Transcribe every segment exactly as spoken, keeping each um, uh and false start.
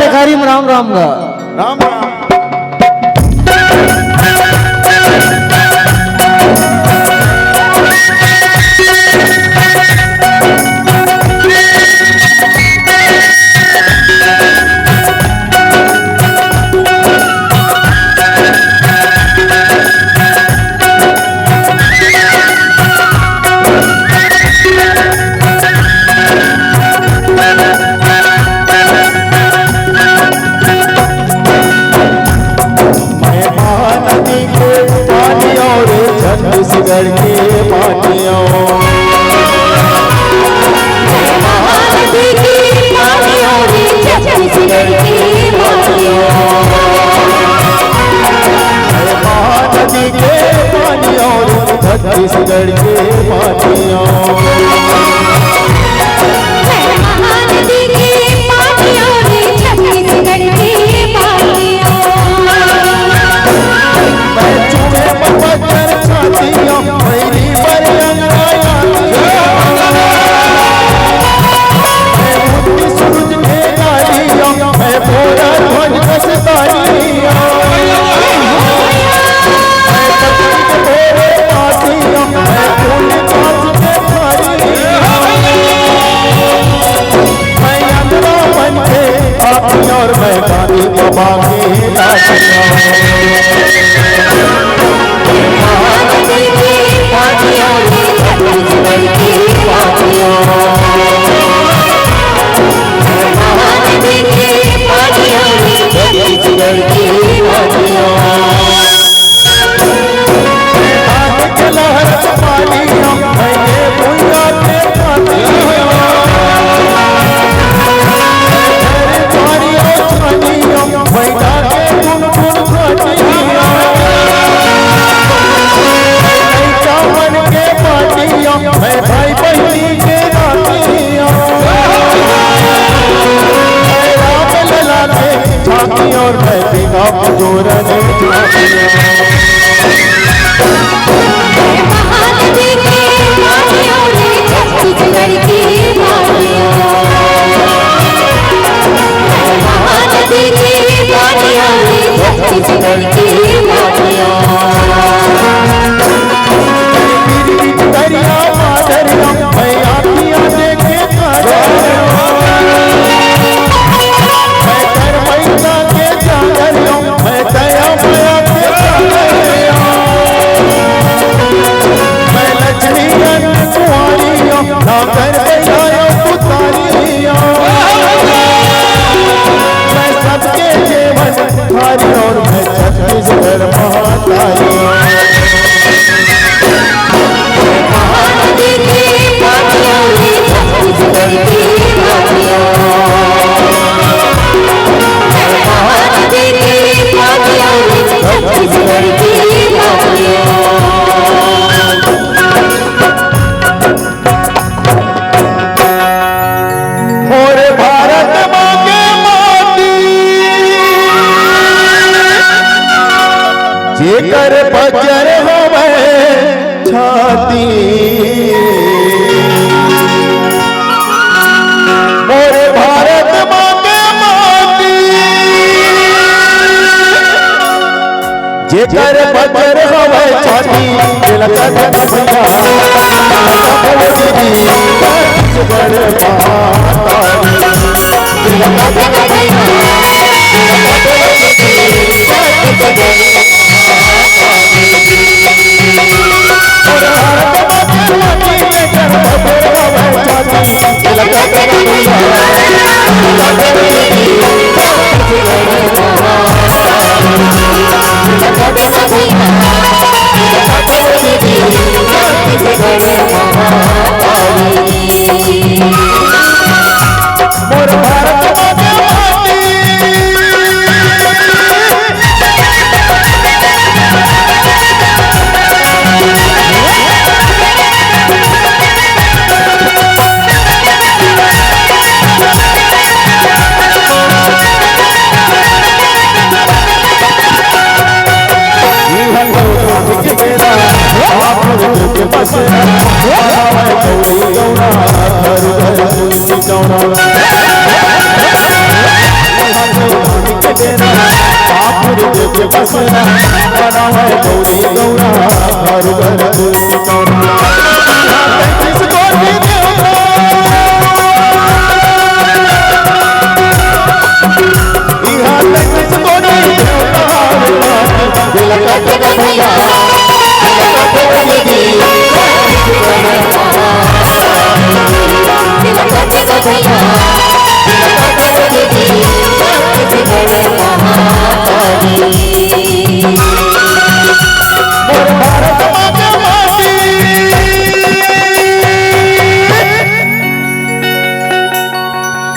तकारी में राम राम गा। राम राम। मैं महानदी के पानी और छत्तीसगढ़ के पानी और महानदी के पानी और छत्तीसगढ़ के पानी और महानदी के पानी और छत्तीसगढ़ के पानी और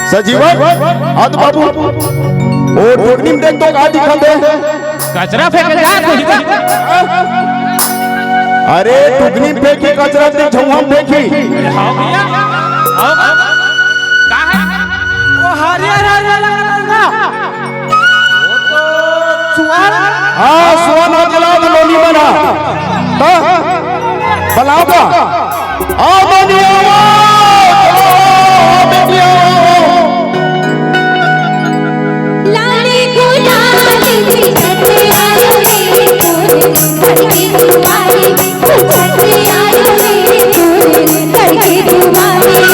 सजीवन, हाथ बाबू, ओ टुकनी में देख तो का दिखत हे? कचरा फेंके जा, कोई का? अरे, टुकनी में फेंकी कचरा, ते झउहा में फेंकी। हाँ भैया, हाँ, हाँ। का है? वो हरियर, हरियर वाला कलर ना। सुअर? हाँ, सुअर ना दिला दो, लोनी बना। हाँ? बलाओ का? आओ, लोनी आओ। आओ, बेटी आओ। लाली गुलाल की छत आयो रे, तोरे घर की दुआरी में छत आयो रे, तोरे घर की दुआरी में।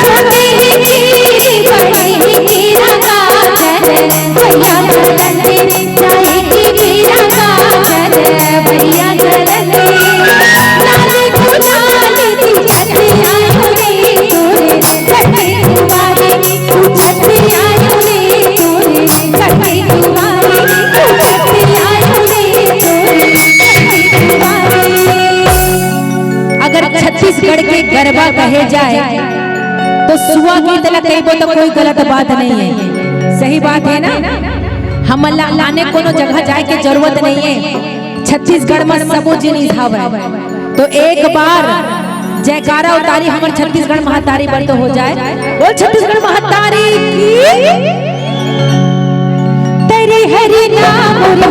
छोटे ही खीर, बड़े ही खीरा का घर, भैया जगत में अगर छत्तीसगढ़ के गरबा कहे जाए तो सुआ गीत ला कहिबो तो कोई गलत बात नहीं है, सही बात है ना? हमन ला आने कोनो जगह जाए के जरूरत नहीं है, छत्तीसगढ़ में सबो जिनिस हवय। तो एक बार जयकारा उतारी हमर छत्तीसगढ़ महतारी बर तो हो जाए। बोल छत्तीसगढ़ महतारी की। तेरी हरी नाम रे।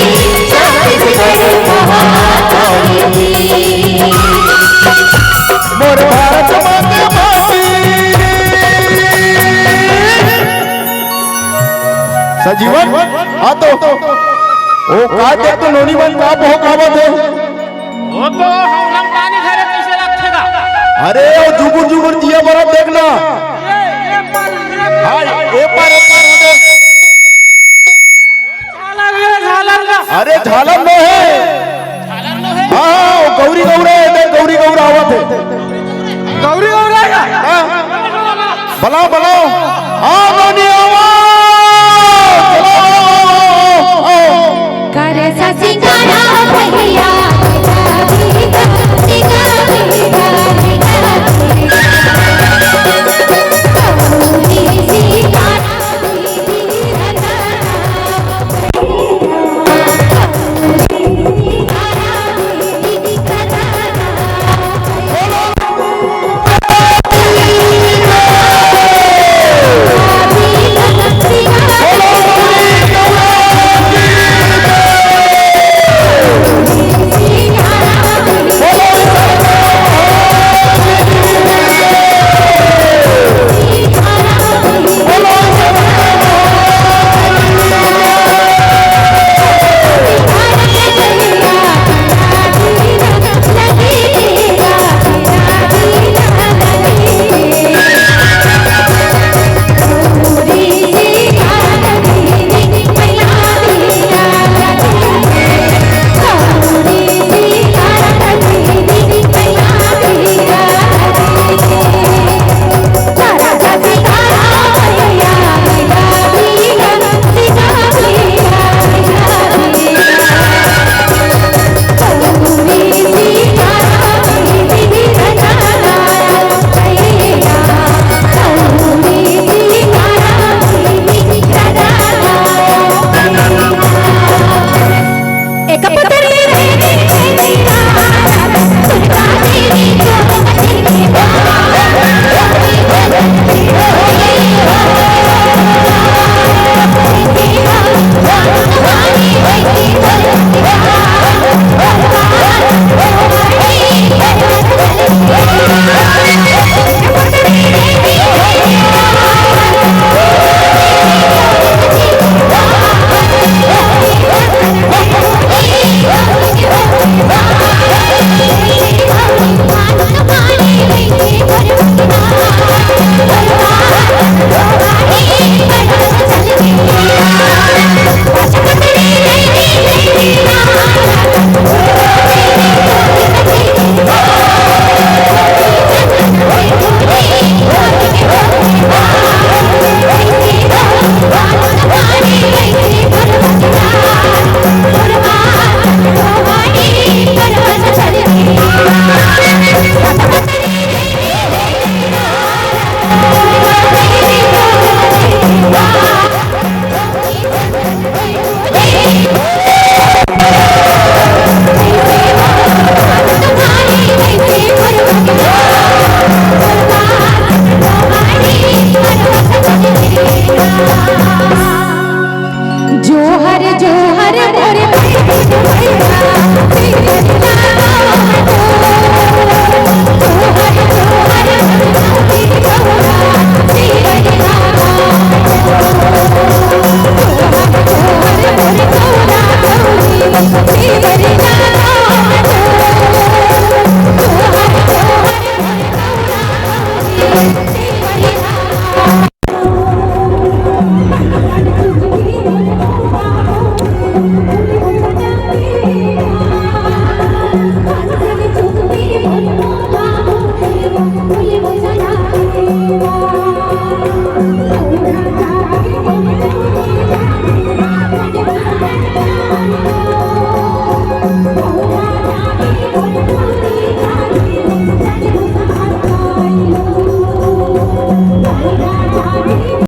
छत्तीसगढ़ महाकाली। मोर भारत माँ के माटी। संजीवन, हाँ तो। ओ का देख तो नोनी मन का बहकावत हे? वो तो हम लोग पानी धरे कैसे रखेगा? अरे, ओ जुगुर जुगुर दिया बरत देखना। ये, ये पर, ये पर। हाँ, ए पर, ए पर, ए पर। झालर, ये झालर ना। अरे, झालर नो हे। झालर नो हे? हाँ, हाँ, वो गौरी गौरा हे, देख, गौरी गौरा आवत हे। गौरी गौरा हे? हाँ। बलाओ, बलाओ। आओ, नोनी, आओ। चलो, आओ, आओ, आओ, आओ। कर सा सिंगारा भैया,